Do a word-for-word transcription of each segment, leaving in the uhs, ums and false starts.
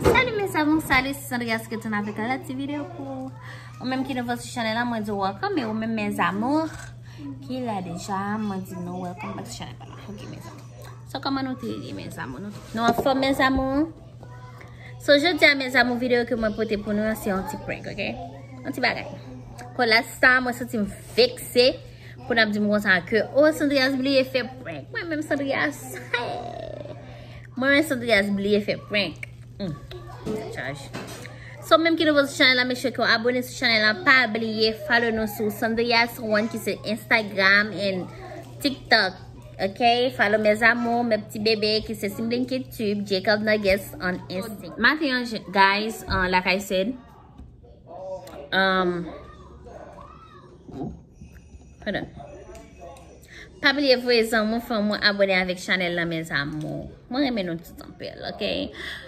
Salut mes amours, salut, c'est Sandria qui tourne avec la petite vidéo pour ou menm ki nouvo sou chanèl la, mwen di welcome, e ou menm mes amours ki la deja, mwen di nou welcome back sou chanèl la. Ok mes amours. So kòman nou te ye mes amours? Nou, nou anfòm mes amours? So jodi a mes amours, videyo ke mwen pote pou nou an se yon ti prank, ok? Yon ti bagay. Kon la sa mwen santi m vekse pou n ap di m konsa ke oh Sandrias bliye fè prank. Mwen menm Sandrias. Mwen menm Sandrias bliye fè prank. Hmm. Tèt chaje. So menm ki nouvo sou chanèl la, make sure ke w abone sou chanèl la. Pa bliye follow nou sou Sandrias One ki se Instagram and TikTok. Ok, follow mes amours, mes petits bébés ki se Sibling Kid Tube, Jacob Nuggets on Insta. Maten an, guys, uh, like I said, um, hold on. Pa bliye voye zanmi w, fanmi w abone avèk chanèl la mes amours. Mwen renmen nou tout anpil, ok?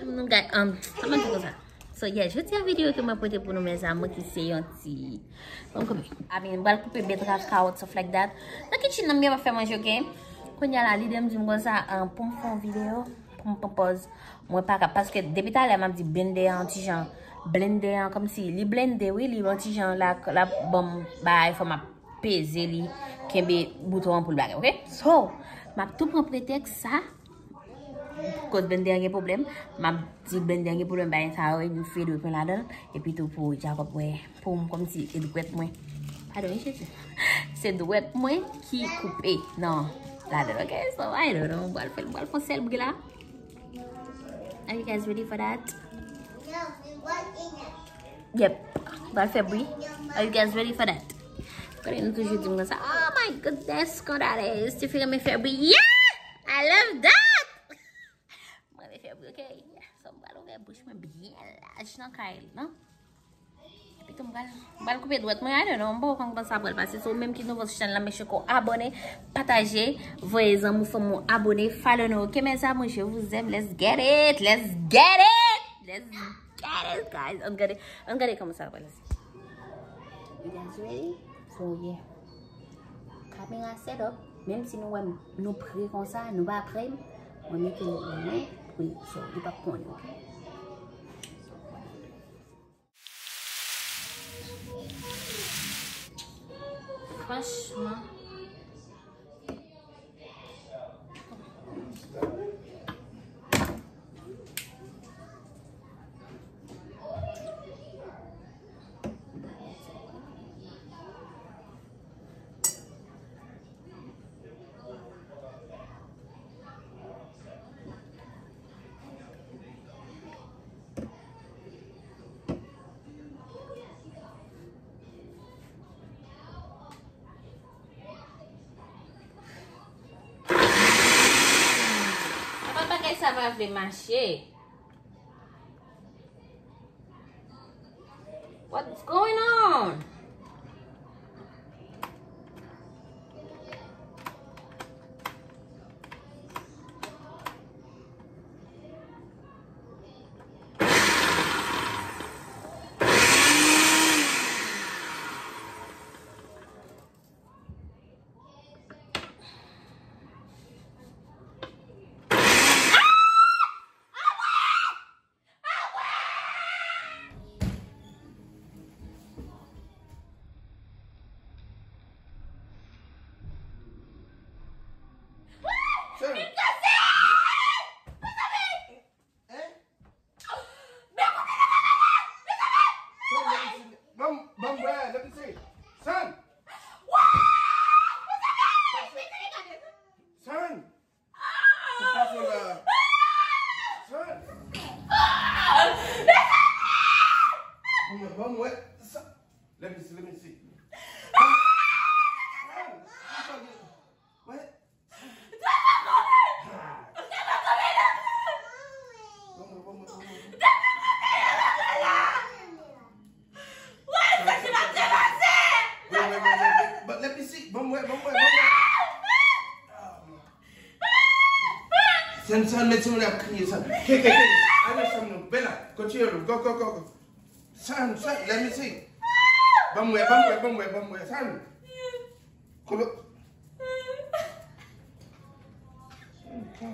Nou gade, um, kòman di konsa? So yeah, jodi a videyo ke mwen pote pou nou mes amours ki se yon ti Bon, koupe. I mean, m pral koupe betrav, kawòt, stuff like that. Nan kitchen nan, m gen pa fè manje, ok? Kounye a la, lide m di m konsa, ah, pou m fè yon videyo, pou m pran pòz. Mwen pa ka, paske depi talè m ap di blendè an ti jan, blendè an kòmsi li blende, wi, li yon ti jan la, la ban m bagay, fò m ap peze li, kenbe bouton an pou l bagay, ok? So, m ap tou pran pretèks sa, Koz blendè an gen pwoblèm, m ap di blendè an gen pwoblèm, bagay sa yo, nou fè dwèt mwen ladan l, epi tou pou Jacob wè, pou m kòmsi e dwèt mwen. Padon, wi, Jezi. Se dwèt mwen ki koupe nan ladan l, ok? So, I don't know, m pral fè l, m pral fè yon sèl bri la. Are you guys ready for that? Yep. M pral fè bri. Are you guys ready for that? Konnen nou toujou di m konsa, oh my goodness, Kondales, tifi renmen fè bri. Yeah! I love that! Mwen renmen fè bri, ok? Yeah. So, m pral ouvè bouch mwen byen laj nan kay la. Epi tou, m pral, m pral koupe dwèt mwen, I don't know, m poko konn kòman sa pral pase. So, ou menm ki nouvo sou chanèl la, make sure ke w abone, pataje, voye zanmi w, fanmi w abone, follow nou, ok, mes amours, je vous aime, let's get it, let's get it, let's get it, guys. Ann gade, ann gade kòman sa pral pase. You guys ready? So, yeah. Kamera set up. Menm si nou wè m, nou pre konsa, nou pa pre m, mwen mete l lwen pou l, so, li p ap konnen, ok? Franchman. Apa bagay sa pa vle mache? What's going on? Son. Hein? Son, let me see. Ban m, ban m wè, let me see. Son. Son. Sa k pase la? Son. Ban m wè, ban m wè. Sa, let me see, let me see. Son. Son. What? Wait, wait, wait, wait, wait. But let me see. Ban m wè, ban m wè, ban m wè. San, san, met timoun ap kriye, san. Ke, ke, ke. Ane san nou, Bella. Continue, go, go, go, go. San, san, let me see. Ban m wè, ban m wè, ban m wè, ban m wè, san. Kolo. Kela,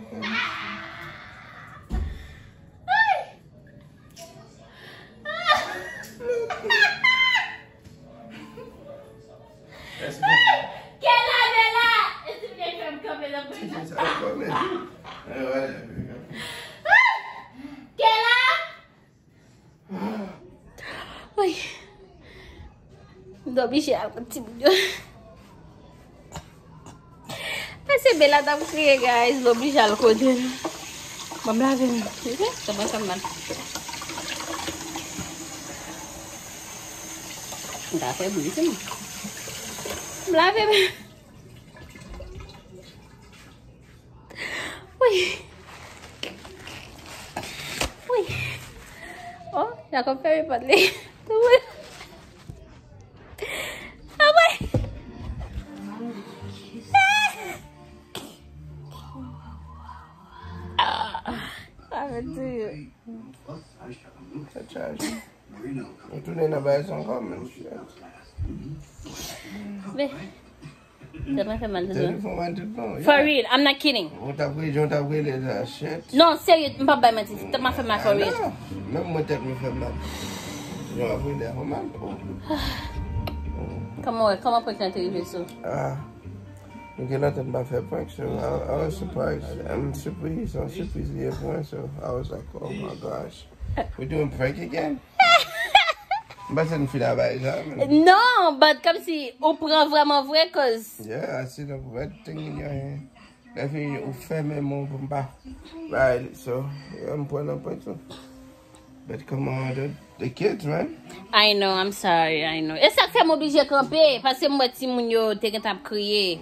Kela! Esplike fè m kanpe nan pwen sa. Kela! Woy. M te oblije al kot timoun yo. Paske Bella t ap kriye, guys. M oblije al kote l. Bon, m lave men. Ok? Kòman sa m mal? M ta fè bri, se mwen. M lave men. Wi. Wi. Oh, Jacob fèmen pòt li. Wi. Ah, wi. Ah, ah, Dieu. Sa chaje. Ou tounen nan bagay sa ankò, men shit. Men, tèt mwen fè mal tout bon. Tèt mwen fè mal tout bon, yeah. For real, I'm not kidding. Ou t ap rele, ou t ap rele la, shit. Non, serye, m p ap bay manti. Tèt mwen fè mal for real. I know. Menm mwen tèt mwen fè mal. Jan w ap rele a fè mal. Oh. Kòman, kòman prank lan te rive sou? Ah. Nou gen lontan n pa fè prank, so I, I was surprised. M sipriz, se yon sipriz li ye pou mwen, so I was like, "Oh my gosh. We doing prank again?" M panse n fin a bay sa, men. Non, but kòmsi ou pran vrèman vre, cause Yeah, I see the red thing in your hand. Lè fini, ou fèmen men w pou m pa. Right, so, yeah, m pran nan prank tou. But come on, the, the kids, man. I know, I'm sorry, I know. E sa k fè m oblije kanpe, paske m wè timoun yo te gentan ap kriye.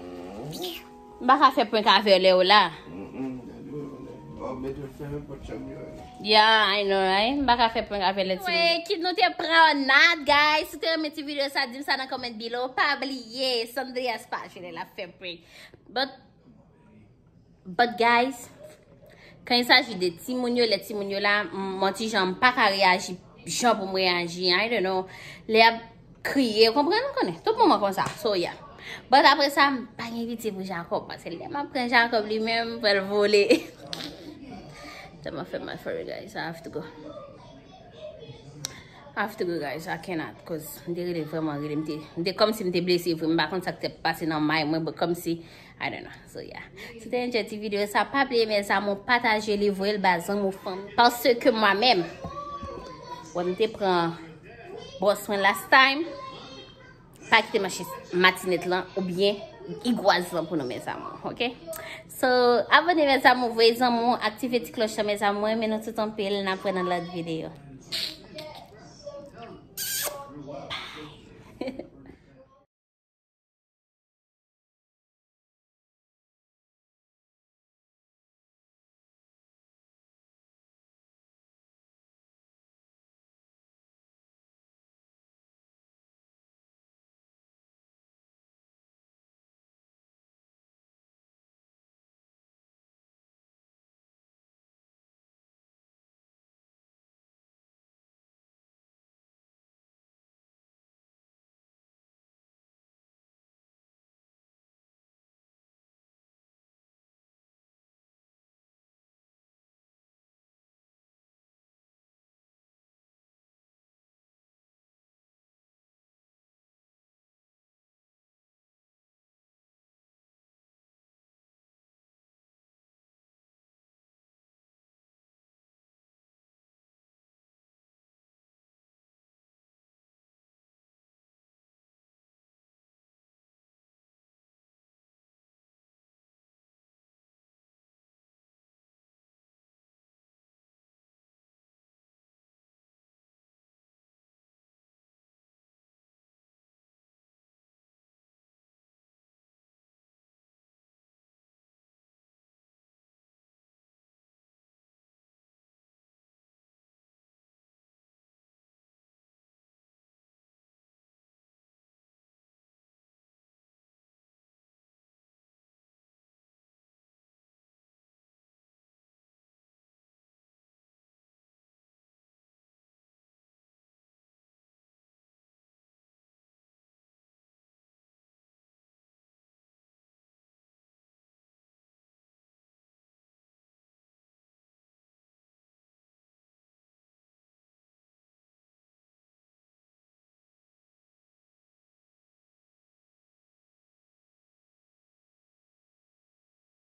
M pa ka fè prank avè w lè w la. Mm-mm, don't do it, man. Oh, mete fèmen pòt chanm yo, man. Yeah, I know, right? M pa ka fè prank avè lè timoun. Anyway, kit nou te pran or not, guys. Si w te renmen ti videyo sa, di m sa nan comment below. Pa bliye, Sandria Spa, jwe lè l ap fè prank. But But guys, quand il s'agit de timoun yo, lè timoun yo la, m, mwen ti jan m pa ka reyaji jan pou m reyaji, I don't know. Lè y ap kriye, w konprann, ou konnen, tout moman konsa, so yeah. But apre sa, m pa gen pitye pou Jacob, paske lè m ap pran Jacob li menm, m pral vole. Tèlman fè mal for real, guys, I have to go. I have to go, guys, I cannot, cause m te rele vrèman rele, m te, m te kòmsi m te blese vre, m pa konn sa k te pase nan may mwen, but kòmsi I don't know. So yeah. Si w te enjoy ti videyo sa, pa bliye mes amours, pataje li, voye l ba zanmi w, fanmi. Paske mwen menm, wè m te pran bòs mwen last time. Pa kite manche matinèt lan oubyen igwaz lan pou nou mes amours, ok? So, abòne mes amours, voye zanmi w, aktive ti klòch lan mes amours, mwen renmen nou tout anpil, n ap wè nan lòt videyo.